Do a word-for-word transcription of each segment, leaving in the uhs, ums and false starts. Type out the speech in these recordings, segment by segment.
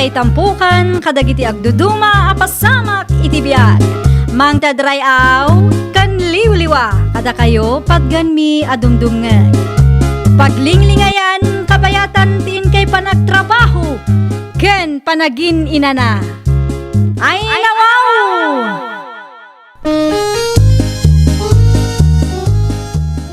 Itampukan kadagiti agduduma a pasamak iti biag. Mangted ray-aw ken liwliwa kadakayo patgenmi a dumdumngeg. Paglinglingayan kabayatan ti inkay panagtrabaho ken panagin-inana. Ay, nawaw!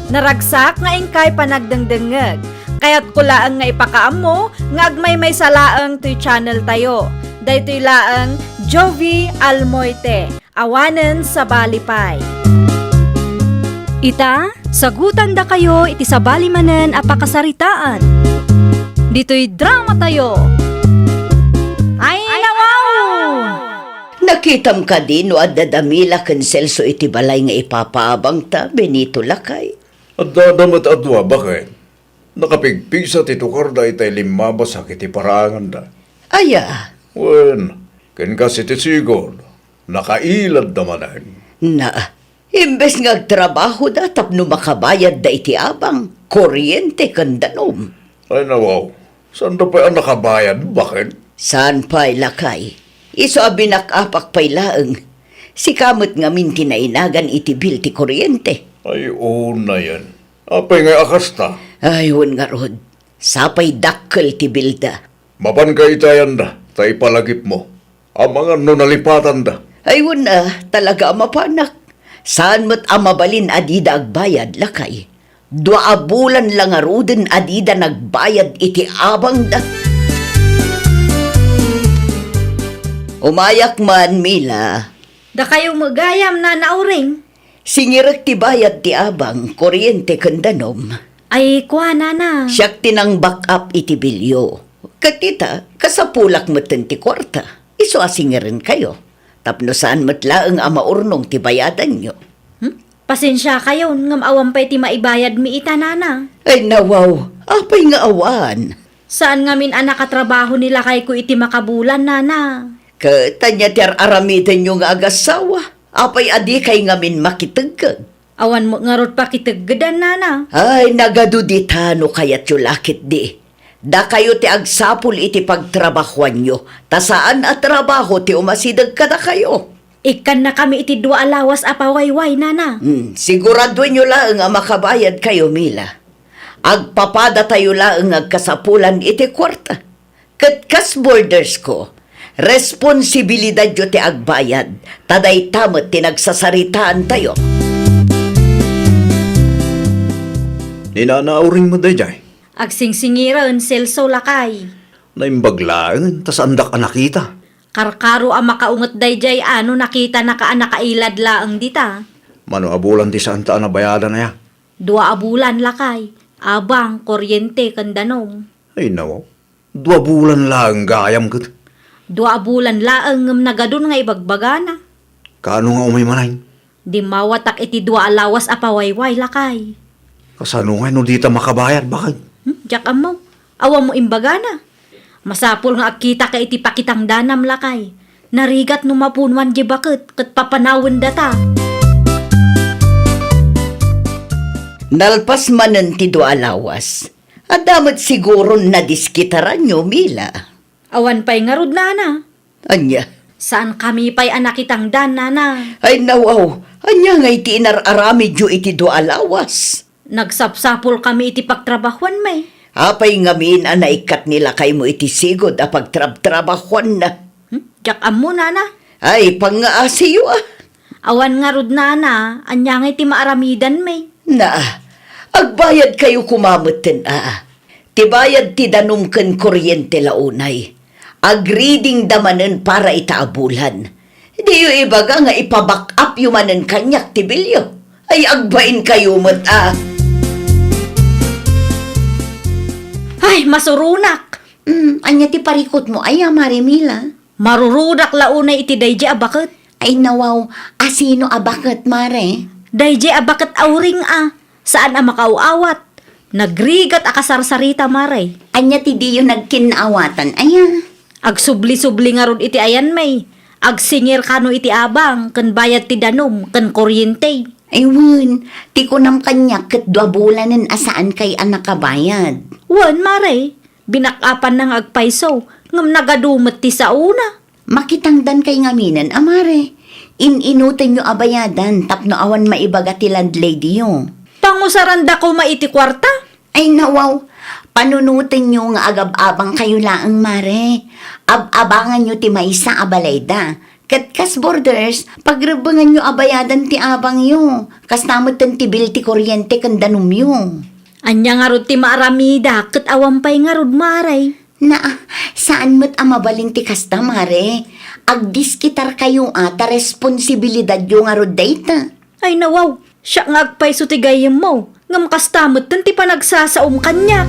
Naragsak nga inkay panagdengdengngeg. Kayatko laeng nga ipakaammo nga agmaymaysa laeng toy channel tayo. Daytoy laeng Jovie Almoite, awanen sabali pay. Ita, sagutandakayo iti sabali manen a pakasaritaan. Ditoy drama tayo. Ay, nawaw! Nakitam kadi no adda da Mila ken Celso iti balay nga ipapaabangta, Benito lakay? Adda da met a dua, baket. Nakapigpigsa ti tukarda itay limmabas a iti paraanganda. Aya? Wen, ken kas iti sigud, nakailad da manen. Na, imbes nga agtrabahoda tapno makabayadda iti abang, kuryente ken danum. Ay, nawaw. Saan da pay a nakabayad, baket? Saan pay, lakay? Isu a binak-apak pay laeng. Sika met ngamin ti nainagan iti bil ti kuryente. Ay, unayen. Apay nga a kasta? Ay, wen ngarud. Sapay dakkel ti bilda. Mapanka ita ayan da, ta ipalagipmo. Amangan no nalipatanda. Ay, wen a, talaga a mapanak. Saan met a mabalin a dida agbayad, lakay? Dua a bulan la ngaruden a dida nagbayad iti abangda. Umayak man, Mila. Dakayo met gayam, Nana Uring. Singirek ti bayad ti abang, kuryente ken danum. Ay, kua, Nana. Siak ti nang-back up iti bilyo. Ket ita, kasapulak metten ti kuarta. Isu a singirenkayo. Tapno saan met laeng a maurnong ti bayadanyo. Hmm? Pasensiakayon, ngem awan pay ti maibayadmi ita, Nana. Ay, nawaw. Apay nga awan? Saan ngamin a nakatrabaho ni lakayko iti makabulan, Nana. Ket ania ti ar-aramidenyo nga agassawa? Apay a dikay ngamin makitegged? Awan met ngarud pakiteggedan, Nana. Ay, nagadu dita no kayatyo la ketdi. Dakayo ti agsapul iti pagtrabahoanyo, ta saan a trabaho ti umasideg kadakayo. Ikkannakami iti dua a lawas a pawayway, Nana. Hmm, siguraduenyo laeng a makabayadkayo, Mila. Agpapadatayo laeng nga agkasapulan iti kuarta. Ket kas boardersko, responsibilidadyo ti agbayad, ta dayta met ti nagsasaritaantayo. Ni Nana Auring met daydiay? Agsingsingiren, Celso, lakay. Naimbag laeng, ta saandak a nakita. Karkaro a makaunget daydiay a no nakitanaka a nakailad laeng dita. Mano a bulan ti saanta a nabayadan aya? Dua a bulan, lakay. Abang, kuryente, ken danum. Ay, nawaw. Dua bulan laeng gayam ket. Dua a bulan laeng ngem nagadun nga ibagbagana. Kaano nga umay manen? Dimmawatak iti dua a lawas a pawayway, lakay. Kasano ngay no dita makabayad, baket? Hmm, diak ammo. Awan mo imbagana. Masapul nga agkitaka iti pakitangdanam, lakay. Narigat no mapunuan di baket ket papanawen data. Nalpas manen ti dua a lawas. Adda met siguron nadiskitaranyo, Mila. Awan pay ngarud, Nana. Ania? Saankami pay a nakitangdan, Nana. Ay, nawaw. Ania ngay ti inar-aramidyo iti dua a lawas? Nagsapsapulkami iti pagtrabahuanmi. Apay ngamin a naikkat ni lakaymo iti sigud a pagtrabtrabahuanna? Hmm? Diak ammo, Nana. Ay, pangngaasiyo, a. Awan ngarud, Nana. Ania ngay ti maaramidanmi? Na, agbayadkayo koma metten, a. Ti bayad ti danum ken kuryente la unay. Agreadingda manen para ita a bulan. Diyo ibaga nga ipa-back upyo manen kaniak ti bilyo. Ay, agbainkayo met, a. Ay, masuronak! Mm, ania ti parikutmo aya, Mare Mila? Marurudak la unay iti daydiay a baket. Ay, nawaw, asino a baket, Mare? Daydiay a baket, Auring, a. Saan a makaaw-awat. Nagrigat a kasarsarita, Mare. Ania ti diyo nagkinnaawatan aya? Agsubli-subli ngarud iti ayanmi. Agsingir kano iti abang, ken bayad ti danum, ken kuryente. Ay, wen, ti kunam kaniak ket dua bulanen a saankay a nakabayad. Wen, Mare. Binak-apanna nga agpayso. Ngem nagadu met ti saona. Makitangdan kay ngaminen a, mare. In-inutenyo a bayadan tapno awan maibaga ti landladyyo. Pangusaranda koma iti kuarta? Ay, nawaw. Panunotenyo nga agab-abangkayo laeng, mare. Ab-abanganyo ti maysa a balayda. Ket kas boarders, pagrebbenganyo a bayadan ti abangyo. Kasta metten ti bill ti kuryente ken danumyo. Ania ngarud ti maaramida ket awan pay ngarud, mare? Naa, saan met a mabalin ti kasta, mare. Agdiskitarkayo a ta responsibilidadyo ngarud dayta. Ay, nawaw, siak nga agpayso ti gayyemmo, ngem kasta metten ti panagsasaom kaniak.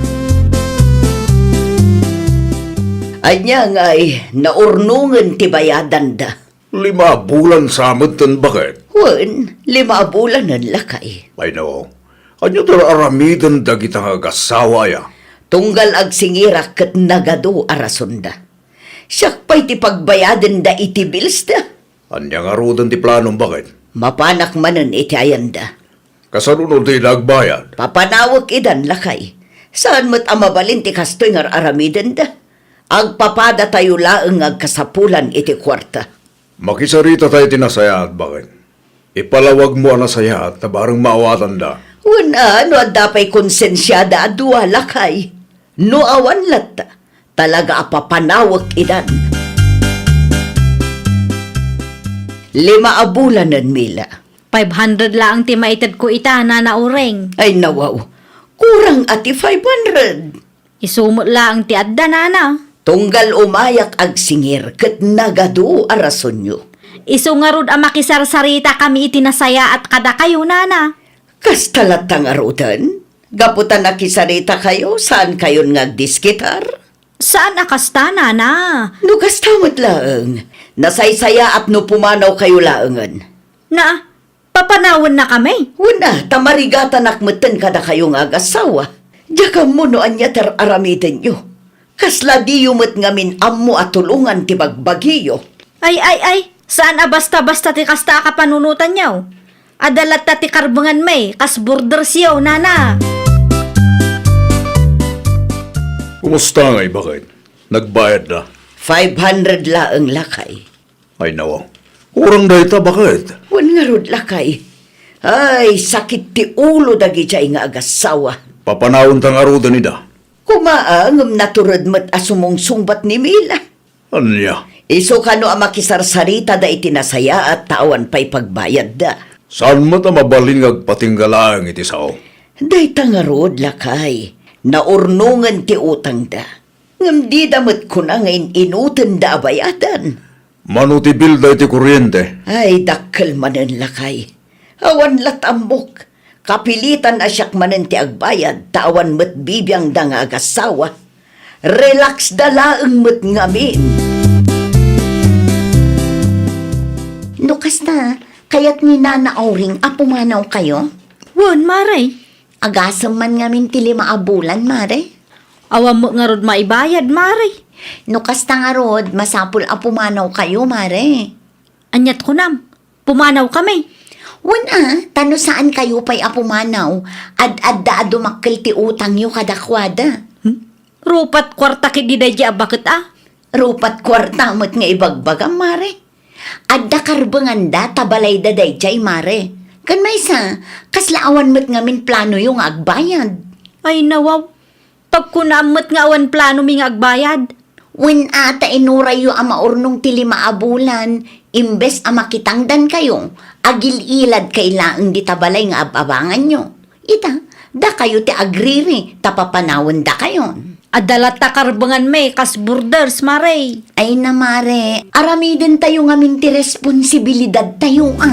Ania ngay, naurnongen ti bayadanda? Lima a bulan sa metten, baket? Wen, lima a bulanen, lakay. Ay, no. Ania ti aramiden dagita nga agassawa aya? Tunggal agsingirak ket nagadu a rasonda. Siak pay ti pagbayadenda iti bills da. Ania ngaruden ti planom, baket? Mapanak manen iti ayanda. Kasano no dida agbayad? Papanawek idan, lakay. Saan met a mabalin ti kastoy nga ar-aramidenda? Agpapadatayo laeng nga agkasapulan iti kuarta. Makisarita tayo iti nasayaat, baket. Ipalawagmo a nasayaat ta bareng maawatanda. Wen a, no adda pay konsensiada a dua, lakay. No awan latta, talaga a papanawek idan. Lima a bulanen, Mila. Five hundred laeng ti maitedko ita, Nana Uring. Ay, nawaw. Kurang a ti five hundred. Isu met laeng ti adda, Nana. Tunggal umayak agsingir ket nagadu a rasonyo. Isu ngarud a makisarsaritakami iti nasayaat kadakayo, Nana. Kasta latta ngaruden? Gapu ta nakisaritakayo, saankayon nga agdiskitar? Saan a kasta, Nana. No kasta met laeng, nasaysayaat no pumanawkayo laengen. Na, papanawennakami? Wen a, ta marigatanak metten kadakayo nga agassawa. Diak ammo no ania ti ar-aramidenyo. Kasla diyo met ngamin ammo a tulongan ti bagbagiyo. Ay, ay, ay, saan a basta-basta ti kasta a kapanunotanyo. Adda latta ti karbenganmi, kas bordersyo, Nana. Kumusta ngay, baket? Nagbayad da? Five hundred laeng, lakay. Ay, nawaw. Kurang dayta, baket? Wen ngarud, lakay. Ay, sakit ti ulo dagidiay nga agassawa. Papanawenta ngaruden ida. Koma a, ngem natured met a sumungsungbat ni Mila. Ania? Isu kano a makisarsaritada iti nasayaat ta awan pay pagbayadda. Saan met a mabalin nga agpatingga laeng iti sao? Dayta ngarud, lakay. Naurnongen ti utangda. Ngem dida met kuna nga in-inutenda a bayadan. Mano ti bilda iti kuryente? Ay, dakkel manen, lakay. Awan lat ammok. Kapilitan a siak manen ti agbayad, ta awan met bibiangda nga agassawa. Relax da laeng met ngamin. No kasta, kayat ni Nana Auring a pumanawkayo? Wen, mare. Agasem man ngamin ti lima a bulan, mare. Awan met ngarud maibayad, mare. No kasta ngarud, masapul a pumanawkayo, mare. Aniat kunam? Pumanawkami? Wen a, ta no saankayo pay a pumanaw, ad-adda a dumakkel ti utangyo kadakuada. Hmm? Rupat kuarta ketdi daydiay a baket a? Rupat kuarta met nga ibagbagam, mare. Adda karbenganda ta balayda daydiay, mare. Ken maysa, kasla awan met ngamin planoyo nga agbayad? Ay, nawaw. Pagkunaam met nga awan planomi nga agbayad. Wen a, ta inurayyo a maurnong ti lima a bulan, imbes a makitangdankayo, agil-iladkay laeng dita balay nga ab-abanganyo. Ita, dakayo ti agriri, ta papanawendakayon. Adda latta karbenganmi kas borders, mare. Ay na, mare, aramidentayo ngamin ti responsibilidadtayo, a?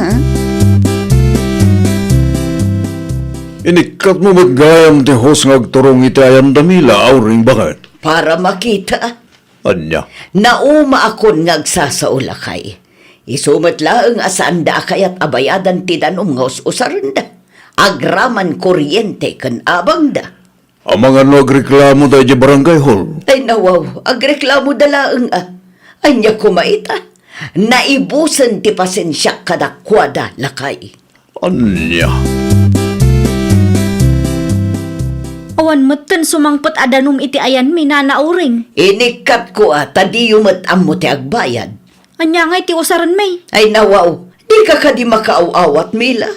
Inikkatmo met gayam ti hose nga agturong iti ayanda, Mila, Auring, baket? Para makita. Ania? Naumaakon nga agsasao, lakay. Isu met laeng a saanda a kayat a bayadan ti danum nga us-usarenda, agraman kuryente ken abangda. Amangan no agreklamo daydiay barangay hall? Ay, nawaw, agreklamoda laeng a. Ania koma ita? Naibusen ti pasensiak kadakuada, lakay. Ania? Aw, Wen metten sumangpet a danum iti ayanmi, Nana Uring. Inikkatko a ta diyo met ammo ti agbayad. Ania ngay ti usarenmi? Ay nawaw, dika kadi makaaw-awat, Mila?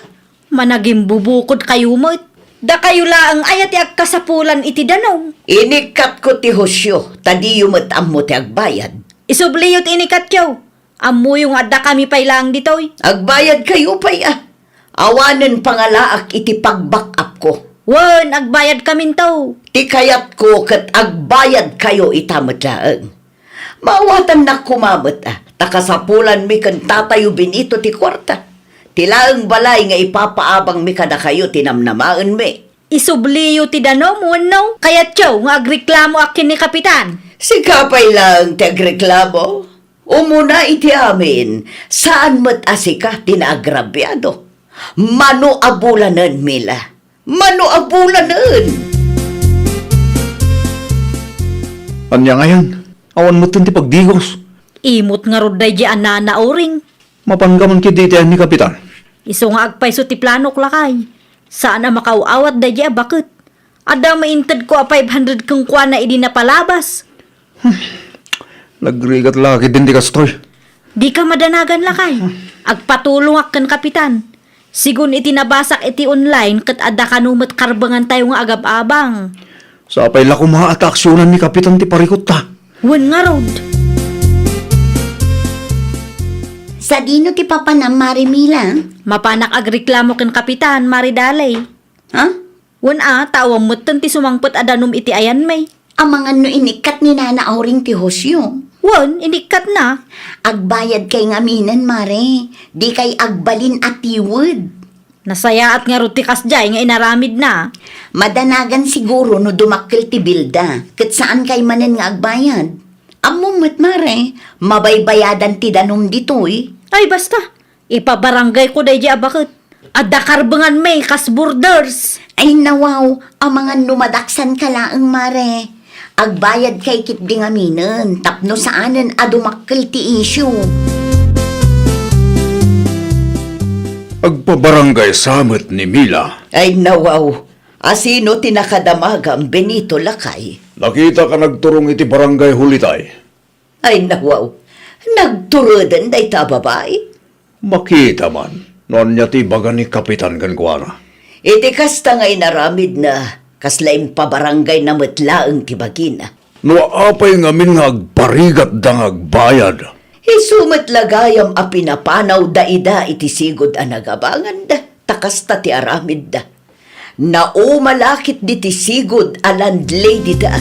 Managimbubukodkayo met. Dakayo laeng aya ti agkasapulan iti danum? Inikkatko ti husyo, ta diyo met ammo ti agbayad. Isubliyo ti inikkatyo. Ammoyo nga addakami pay laeng ditoy. Agbayadkayo pay a. Awanen pangalaak iti pagback-upko. Wen, agbayadkaminto. Ti kayatko ket agbayadkayo ita met laeng. Maawatannak koma met a, ta kasapulanmi ken tatayo Benito ti kuarta. Ti laeng balay nga ipapaabangmi kadakayo ti namnamaenmi. Isubliyo ti danum wenno kayatyo nga agreklamoak ken ni Kapitan? Sika pay laeng ti agreklamo. Umuna iti amin, saan met a sika ti naagrabiado. Mano a bulanen, Mila. Mano a bulanen! Ania ngayen? Awan metten ti pagdigos. Imot ngarud daydi a Nana Uring. Mapanka man ketdi iti ayan ni Kapitan? Isu nga agpayso ti planok, lakay. Saan a makaaw-awat daydi a baket. Adda maintedko a five hundred kenkuana idi napalabas. Nagrigat la ketdin ti kastoy. Dika madanagan, lakay. Agpatulongak ken Kapitan. Sigun iti nabasak iti online ket adda kano met karbengantayo nga agab-abang. Sapay la koma a ta aksionan ni Kapitan ti parikutta. Wen ngarud. Sadino ti papanam, Mare Mila? Mapanak agreklamo ken Kapitan, Mare Daley. Ha? Wen a, ta awan metten ti sumangpet a danum iti ayanmi. Amangan no inikkat ni Nana Auring ti husyo. Wen, inikkatna. Agbayadkay ngaminen, Mare. Dikay agbalin a tiwed. Nasayaat ngarud ti kasdiay nga inaramidna. Madanagan siguro no dumakkel ti bilda, ket saankay manen nga agbayad. Ammom met, Mare, mabaybayadan ti danum ditoy. Ay, basta. Ipabarangayko daydi a baket. Adda karbenganmi kas borders. Ay, nawaw, amangan no madaksanka laeng, Mare. Agbayadkay ketdi ngaminen tapno saanen a dumakkel ti isyu. Agpabarangay sa met ni Mila. Ay, nawaw. Asino ti nakadamagam, Benito, lakay? Nakitak a nagturong iti barangay hall itay. Ay, nawaw. Nagtureden dayta a babai? Makita man no ania ti ibaga ni Kapitan kenkuana. Iti kasta nga inaramidna, kasla impabarangayna met laeng ti bagina. No apay ngamin nga agparigatda nga agbayad? Isu met la gayam a pinapanawda ida iti sigud a nagabanganda, ta kasta ti aramidda. Nauma la ketdi ti sigud a landladyda.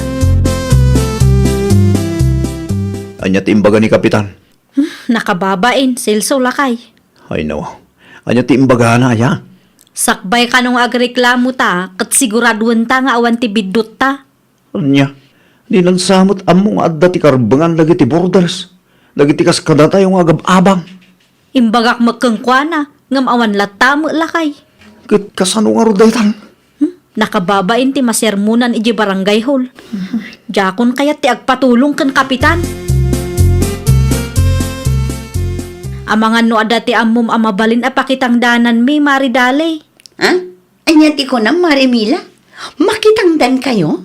Ania ti imbaga ni Kapitan? Hmm, nakababain, Celso, lakay. Ay, no. Ania ti imbagana, aya? Sakbay kano nga agreklamo ta, ket siguraduenta nga awan ti biddutta. Ania? Di nagsamet ammo nga adda ti karbengan dagiti borders, dagiti kas kadatayo nga agab-abang. Imbagak met kenkuana, ngem awan latta met, lakay. Ket kasano ngarud daytan? Hmm? Nakababain ti masermonan idiay barangay hall. Diakon kayat ti agpatulong ken Kapitan. Amangan no adda ti ammom a mabalin a pakitangdananmi, Mare Daley. Ha? Ania ti kunam, Mare Mila? Makitangdankayo?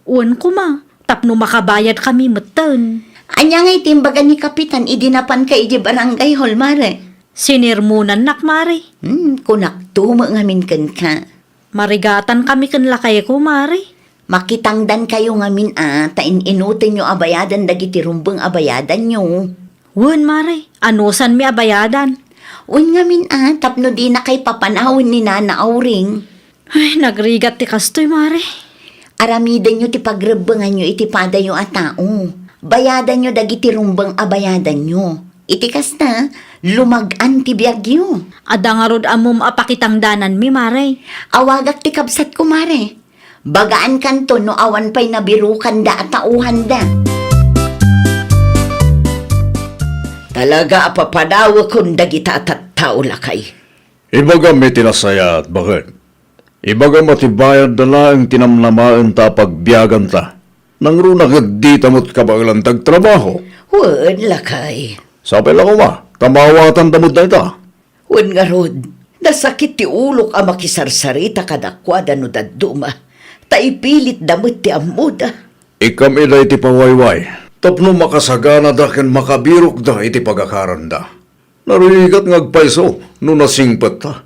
Wen koma, tapno makabayadkami metten. Ania ngay ti imbaga ni Kapitan idi napanka idiay barangay hall, Mare? Sinermonannak, Mare. Hmm, kunakto met ngamin kenka. Marigatankami ken lakayko, Mare. Makitangdankayo ngamin a, ta in-inutenyo a bayadan dagiti rumbeng a bayadanyo. Wen, Mare, anusanmi a bayadan. Wen ngamin a, tapno dinakay papanawen ni Nana Auring. Ay, nagrigat ti kastoy, Mare. Aramidenyo ti pagrebbenganyo iti padayo a tao. Bayadanyo dagiti rumbeng a bayadanyo. Iti kasta, lumag-an ti biagyo. Adda ngarud ammom a pakitangdananmi, Mare. Awagak ti kabsatko, Mare. Bagaankanto no awan pay nabirokanda a taohanda. Talaga a papanawekon dagita a tattao, lakay. Ibagam iti nasayaat, baket. Ibagam a ti bayadda laeng ti namnamaenta a pagbiaganta. Nangruna ket dita met kabaelan ti agtrabaho. Wen, lakay. Sapay la koma, ta maawatanda met dayta. Wen ngarud, nasakit ti ulok a makisarsarita kadakuada no dadduma. ta ipilitda met ti ammoda. Ikkam ida iti pawayway tapno makasaganada ken makabirokda iti pagakaranda. Narigat nga agpayso no nasingpetta.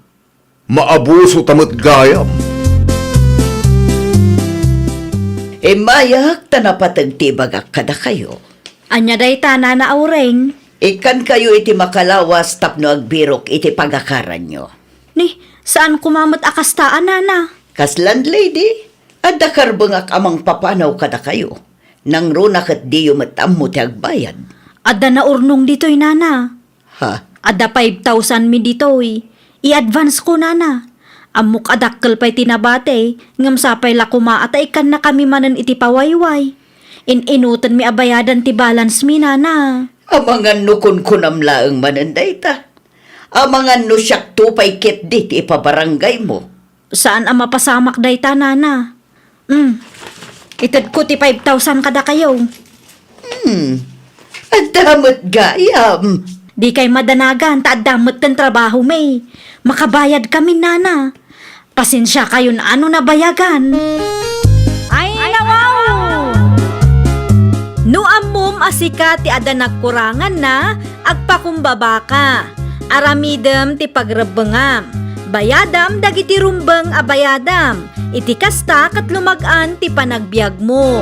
Maabuso ta met gayam. Immayak ta napateg ti ibagak kadakayo. Ania dayta, Nana Aureng? Ikkankayo iti makalawas tapno agbirok iti pagakaranyo. Ni, saan koma met a kasta a, Nana. Kas landlady, adda karbengak a mangpapanaw kadakayo. Nangruna ket diyo met ammo ti agbayad. Adda naurnong ditoy, Nana. Ha? Adda five thousand mi ditoy. I-advance ko, Nana. Ammok a dakkel pay ti nabati, ngem sapay la koma a ta ikkannakami manen iti pawayway. In-inutenmi a bayadan ti balance mi, Nana. Amangan no kunkunam laeng manen dayta. Amangan no siakto pay ketdi ti ipabarangaymo. Saan a mapasamak dayta, Nana. Hmm. Itedko ti five thousand kadakayo. Hmm. Adda met gayam. Dikay madanagan ta adda metten trabahomi. Makabayadkami, Nana. Pasensiakayon a no nabayagan. Ay, nawaw! No ammom a sika ti adda nagkuranganna, agpakumbabaka. Aramidem ti pagrebbengam. Bayadam dagiti rumbeng a bayadam. Iti kasta ket lumag-an ti panagbiagmo.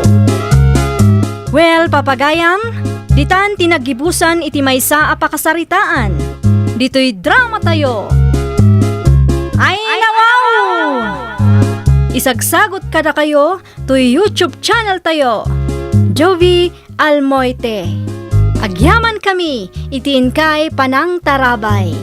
Well, papagayam, ditan ti naggibusan iti maysa a pakasaritaan. Ditoy dramatayo. Ay, nawaw! Isagsagot kadakayo toy YouTube channel tayo, Jovie Almoite. Agyamankami iti inkay panangtarabay.